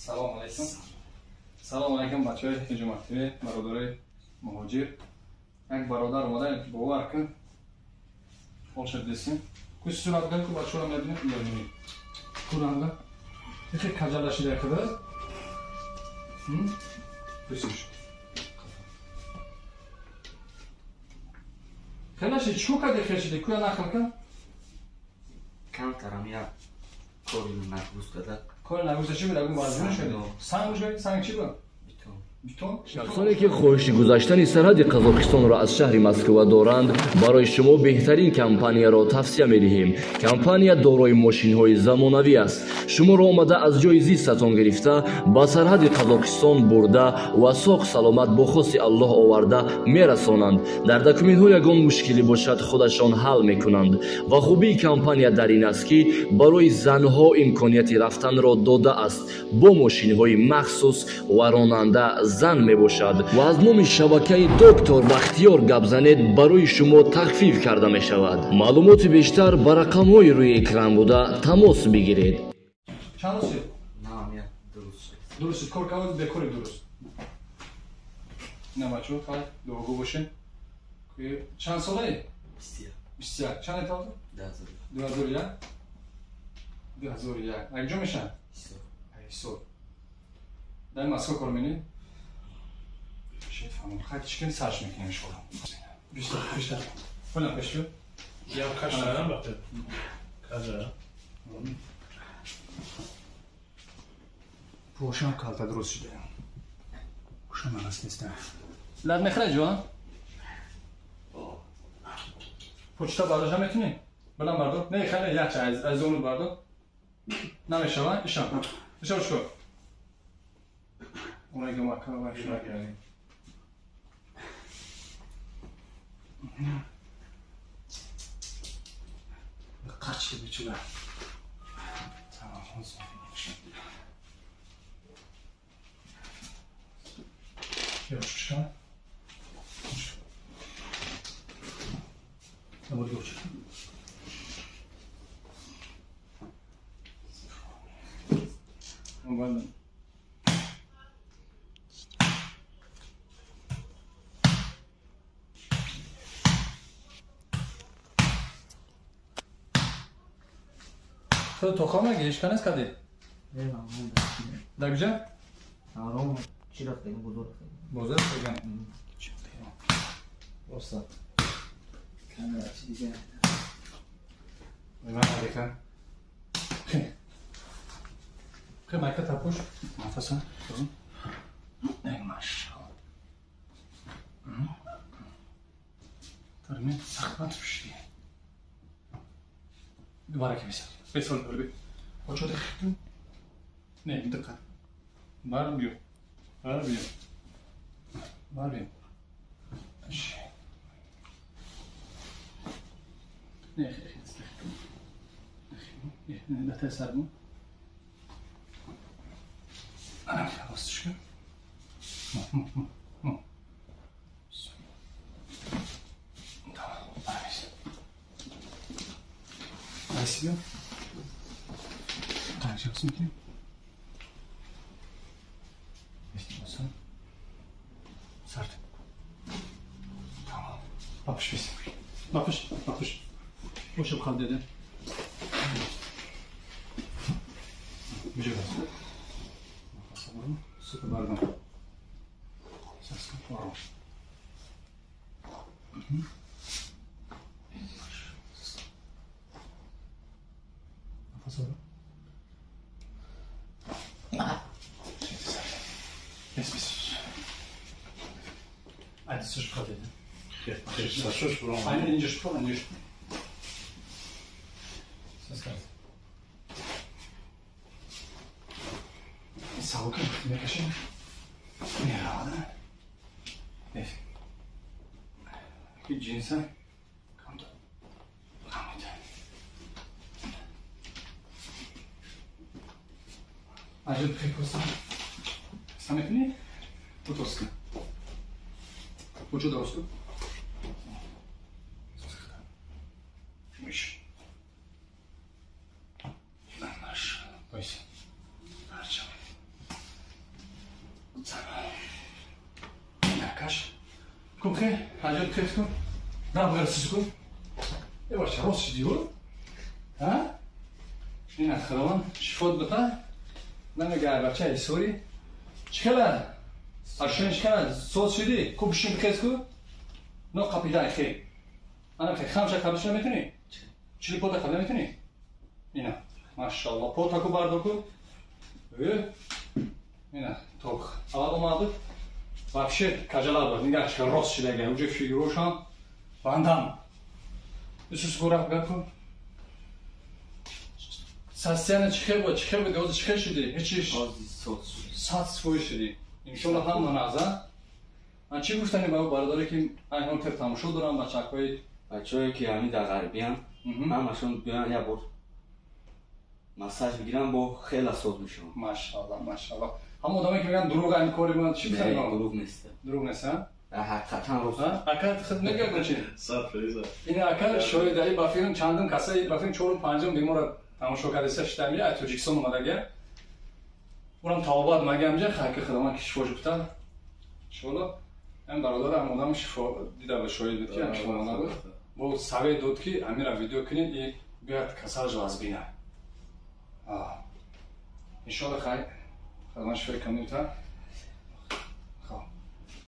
Салом алейкум. Салом алейкум бачаҳои Ҳиҷумат ТВ, бародарои муҳоҷир. Як бародар омада, бовар кун. Ҳолша десим. Ку сурат гар ку бачаҳоро мебинем, мебинем. Ку ранга. Ихе каҷала шида худа. Бисуш. Хелаши чӣ кади хешиди? Куя нақл кун? Камтарам як кори нагрузка да. Кори нагрузка чӣ буд? Агун вазн шуд. Санг шуд? Санг чӣ буд? Бетон. Шахсоне ки хоҳиши гузаштани сарҳади Қазоқистонро аз шаҳри Москва доранд, барои шумо беҳтарин компанияро тавсия медиҳем. Компания дорои мошинҳои замонавӣ аст. Шуморо омада аз ҷои зистатон гирифта, ба сарҳади Қазоқистон бурда ва соғ саломат бо хости Аллоҳ оварда мерасонанд. Дар документҳо ягон мушкилӣ бошад, худашон ҳал мекунанд. Ва хубии компания дар ин аст, ки барои занҳо имконияти рафтанро додааст бо мошинҳои махсус ва ронанда зан мебошад. Ва аз номи шабакаи Доктор Бахтиёр гап занед, барои шумо тахфиф карда мешавад. Маълумоти бештар ба рақамҳои рӯи экран буда тамос бигиред. Чанд рӯз шуд? Нам як дуруст шуд. Дуруст шуд. Кор кардед, бекори дуруст. На бачаҳо, хай дуогӯ бошед. Чанд солае? 21. 21. Чанд таваллуд? 2001. 2001. 2001. Як ҷо мешавад? Ҳисор. Ҳисор. Дар Москва кор менед? Шед фаҳмам. Хай чӣ кунем, сарш мекунем иншоалло. Бештар, бештар. Пулам пеш биё. Я кашарам бахте. Кажа. Пӯшам калта дуруст шуда. Пӯшам аст нест. Лад мехӯрад ҷон? Почта бардошта метунӣ? Балам бардор. Не, хеле якча аз зону бардор. Намешава? Ишам. Ишам шо. Онайга мака ва шура. Қачи бичула. Тамом, ҳозир. Yoshka. Tamam, yoshka. Ладно. Ту тоха меги, ҳеч канес кади? Не, ман. Дар куҷа? Аром, чӣ рафтагин, бозор рафтагин. Бозор рафтагин? Оста. Камера чӣ дига? Ман алейкум. Хе, майка тапуш. Нафаса. Эй, машалла. Тарме сахт пуши. Дубара ки бисал. Бисал дурби. Очо дихту? Не, диққат. Бар биё. Бар биё. Бар биё. Не, хе, хе, не, да сарму. Росточка. Спасибо. Так, сейчас смотрим. Сарт. Tamam. Bakış biz. Bakış, bakış. Boşup kal dedi. Güzel olsun. Sıkı bardan. Sıkı bardan. Nefes alın. Bes bes. Hadi sus kal dedi. Aynen ince şıkal, ince şıkal. Ses kaldı. Савука мекашем. Меравада. Ки ҷинса камта. Камта. Ажиб прикоса. Самекни? Утоска. Учу доску. Миш. Наш. Пойся. Арчам. Кухе, ҳаҷот хес кун. Рафт сис кун. Э бача, рост шидӣ ӯ? Ҳа? Ина Худованд шифот бита. Намега бача исори. Чӣ хела? Аршин чӣ хела? Соз шидӣ? Ку бишин бихез ку? Но қапидай хе. Ана хе хамша қабиш наметунӣ? Чили пота қаб наметунӣ? Ина. Машалло. Пота ку бардор ку. Э? Ина, ток. Аввал омад буд. Вообще кажала буд. Нигаҳ чӣ рост шидага. Уже фигурошам бандам. Исус гураф гаку. Состояние чӣ хел буд? Чӣ хел буд? Ҳозир чӣ хел шидӣ? Ҳечиш 100% шидӣ. Иншолло ҳама нағз, а? Ман чӣ гуфтанӣ ба бародаре ки айҳон тир тамошо дорам бачакҳои бачаҳое ки ҳамин дар ғарбиян, ҳамашон биёян як бор массаж бигиран, бо хела соз мешаванд. Машалло, машалло. Ҳама одаме ки мегӯянд дурӯғ ин кори ман чӣ гуфтанӣ? Дурӯғ нест. Дурӯғ нест, а? Ҳақиқатан рост. Ака худ мегӯяд чи? 100%. Ин ака шоҳидаи ба филм чандум каса, ба филм чорум панҷум бемора тамошо кардаиста шитами аз Тоҷикистон омадага. Урам тавобат магамҷа хаки худованд ки шифо шуфта. Иншолло ин бародар ҳам одам шифо дида ба шоҳид буд ки ҳам шифо буд. Бо совет дод ки амира видео кунед и биёяд касалаш вазбина. Иншолло хай худованд шифои камил та.